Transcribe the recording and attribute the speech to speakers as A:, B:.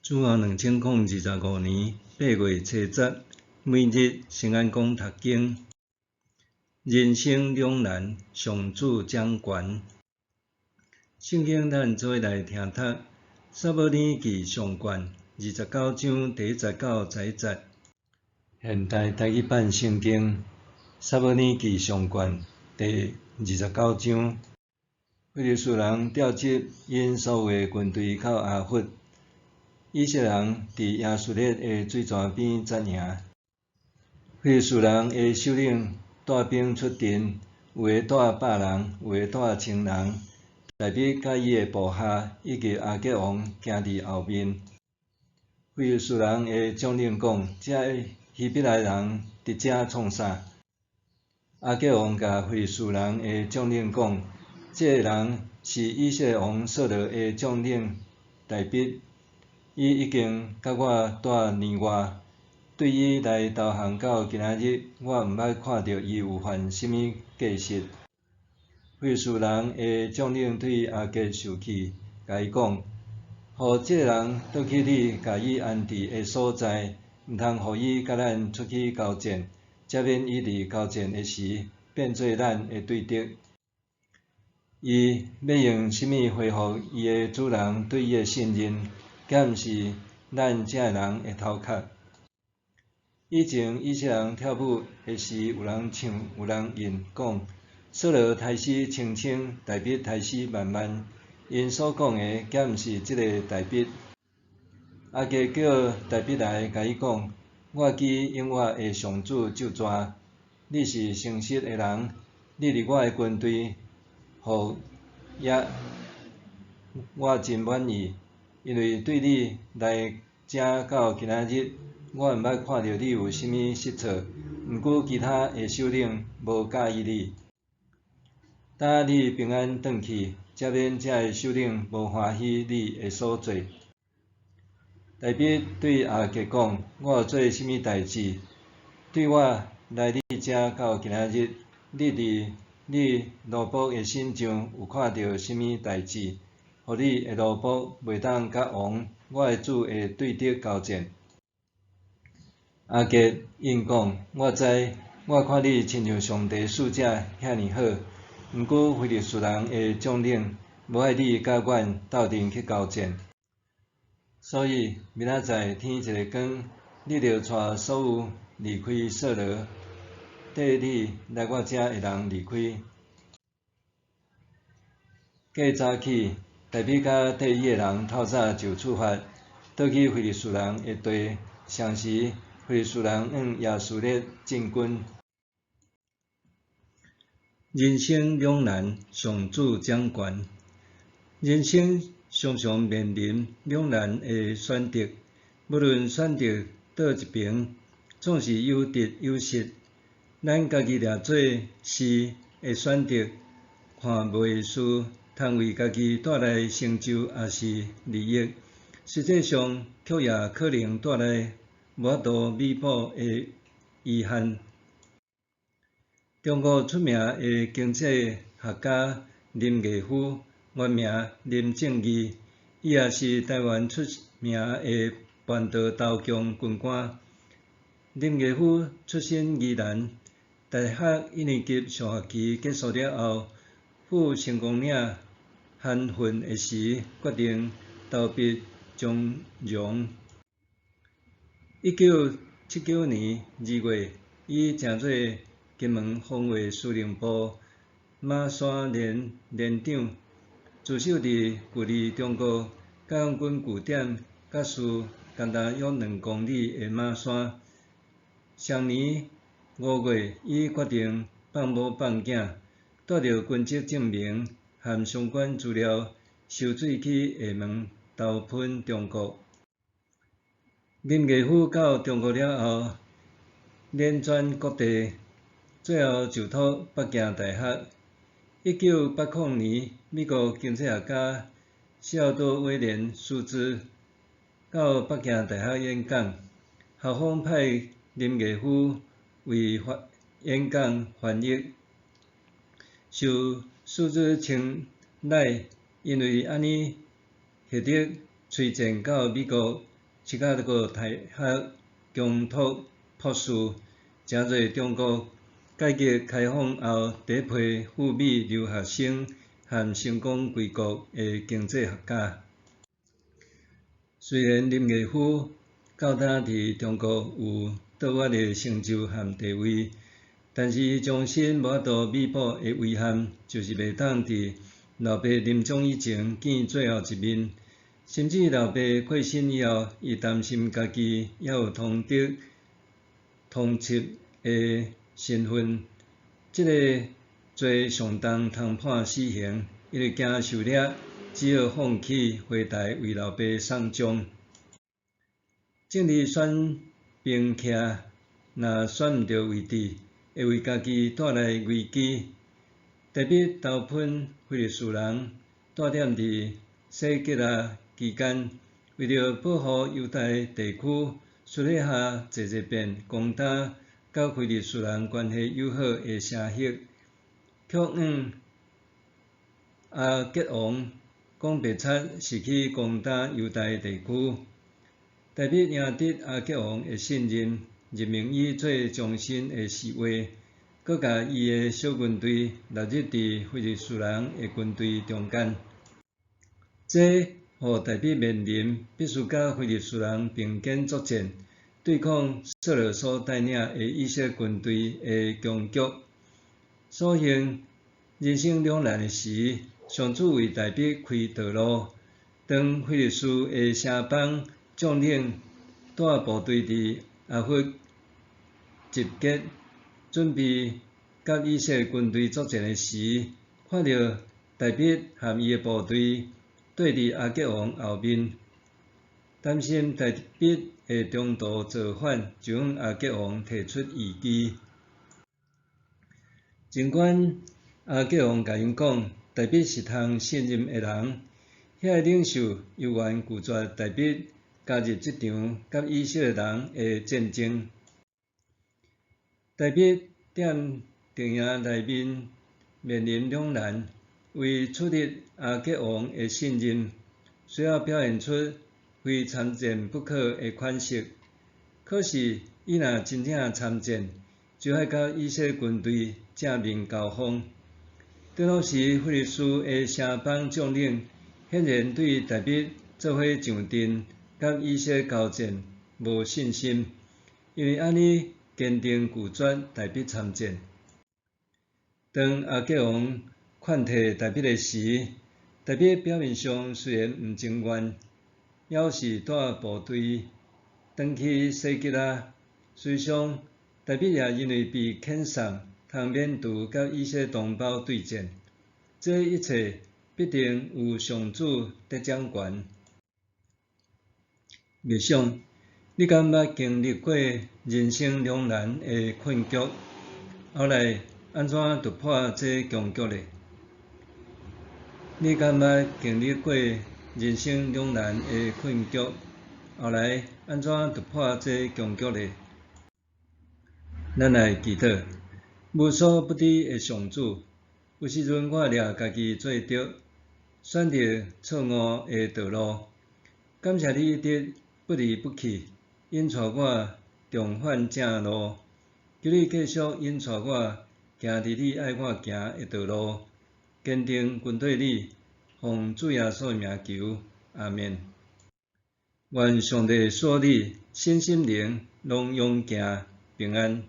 A: 主後2025年8月初十，每日聖安講讀經，人生兩難，上主掌權。聖經咱做伙來聽讀，撒母耳記上卷29章第一節到11節。現代台語版聖經，撒母耳記上卷第二十九章，非利士人調集𪜶所有的軍隊到亞弗。以色列人佇耶斯列的水泉邊紮營。非利士人的首領帶兵出陣，有的帶百人，有的帶千人。大衛佮伊的部下以及亞吉王行佇後面。非利士人的將領講：這希伯來人佇遮創啥？亞吉王共非利士人的將領講：這个人是以色列王掃羅的將領大衛。伊已經佮我蹛年外，對伊來投降到今仔日，我毋捌看著伊有犯啥物過失。非利士人的將領對亞吉受氣，共伊講：予這个人倒去你共伊安置的所在，毋通予伊佮咱出去交戰，才免伊佇交戰的時變做咱的對敵。伊欲用啥物回覆伊的主人對伊的信任？敢毋是咱遮的人的頭殼？以前以色列人跳舞的時，有人唱，有人吟，講：掃羅刣死千千，大衛刣死萬萬。𪜶所講的，敢毋是這个大衛？亞吉叫大衛來，共伊講：我記永活的上主咒詛，你是誠實的人，你佇我的軍隊服役，我真滿意。因為對你來遮到今仔日，我毋捌看著你有啥物失錯。毋過其他的首領無佮意你。今你平安轉去，才免遮的首領無歡喜你的所做。大衛對亞吉講：我有做啥物代誌？對我來你遮到今仔日，你佇你奴僕的身上有看著啥物代誌？予你的奴僕袂當佮王，我的主的對敵交戰？亞吉應講：我知，我看你親像上帝使者遐爾好。毋過非利士人的將領無愛你佮阮鬥陣去交戰，所以明仔載天一个光，你著帶所有離開掃羅，綴你來我遮的人離開。過早起，大衛佮綴伊的人透早就出發，倒去非利士人的地。雙時，非利士人向耶斯列進軍。人生兩難，上主掌權。人生常常面臨兩難的選擇，無論選擇佗一爿，總是有得有失。咱家己掠做事的選擇，看袂輸通為家己帶來成就抑是利益，實際上卻也可能帶來無法度彌補的遺憾。中國出名的經濟學家林毅夫，原名林正義，伊也是臺灣出名的盤道投共軍官。林毅夫出身宜蘭，大學一年級上學期結束了後，赴成功嶺寒訓的時，決定投筆從戎。1979年2月，伊成做金門防衛司令部馬山連連長，駐守佇距離中國解放軍據點甲事干焦約2公里的馬山。雙年5月，伊決定放某放囝，帶著軍籍證明和相關資料，受水去廈門投奔中國。林毅夫到中國了後，輾轉各地，最後就讀北京大學。1980年，美國經濟學家西奧多·威廉·舒茲到北京大學演講，校方派林毅夫為演講翻譯，受舒茲青睞，因為按呢獲得推薦到美國。芝加哥大學攻讀博士，成做中國改革開放後第一批赴美留學生和成功歸國的經濟學家。雖然林毅夫到今佇中國有卓越的成就和地位，但是伊終身無法度彌補的遺憾，就是袂當佇老爸臨終以前見最後一面。甚至老爸過身以後，伊擔心家己猶有通敵通緝的身份，這个罪相當通判死刑，因為驚受掠，只好放棄回台為老爸送終。政治選兵起，若選毋著位置，會為家己帶來危機。大衛投奔非利士人，帶點佇西吉拉期間，為著保護猶大地區，私底下濟濟遍攻打佮非利士人關係友好的城邑，卻向亞吉王講白賊是去攻打猶大地區。大衛贏得亞吉王的信任，任命伊做終身的侍衛，閣共伊的小軍隊納入佇非利士人的軍隊中間。這予大衛面臨必須佮非利士人並肩作戰，對抗掃羅所帶領的以色列軍隊的僵局。所幸人生兩難的時，上主為大衛開道路。當非利士的城邦將領帶部隊佇亞弗集結，準備佮以色列軍隊作戰的時，看著大衛和伊的部隊綴佇亞吉王後面，擔心大衛會中途造反，就向亞吉王提出異議。儘管亞吉王共𪜶講，大衛是通信任的人，遐个領袖猶原拒絕大衛加入這場佮以色列人的戰爭。大衛踮陣營內面面臨兩難，為取得亞吉王的信任，需要表現出非參戰不可的款式。可是，伊若真正參戰，就愛佮以色列軍隊正面交鋒。當時非利士的城邦將領顯然對大衛做伙上陣佮以色列交戰無信心，因為按呢堅定拒絕大衛參戰。當亞吉王勸退大衛的時，大衛表面上雖然毋情願，猶是帶部隊轉去西吉拉。事實上，大衛也因為被遣送，通免除佮以色列同胞對戰。這一切必定有上主佇掌權。默想，你敢捌經歷過人生兩難的困局？後來按怎突破這僵局呢？你敢捌經歷過人生兩難的困局？後來按怎突破這僵局呢？咱來祈禱，無所不知的上主，有時陣我掠家己做著，選擇錯誤的道路。感謝你一直不離不棄，引帶我重返正路。求你繼續引帶我行佇你愛我行的道路，堅定跟綴你，奉主耶穌的名求，阿們。願上帝賜你身心靈攏勇健平安。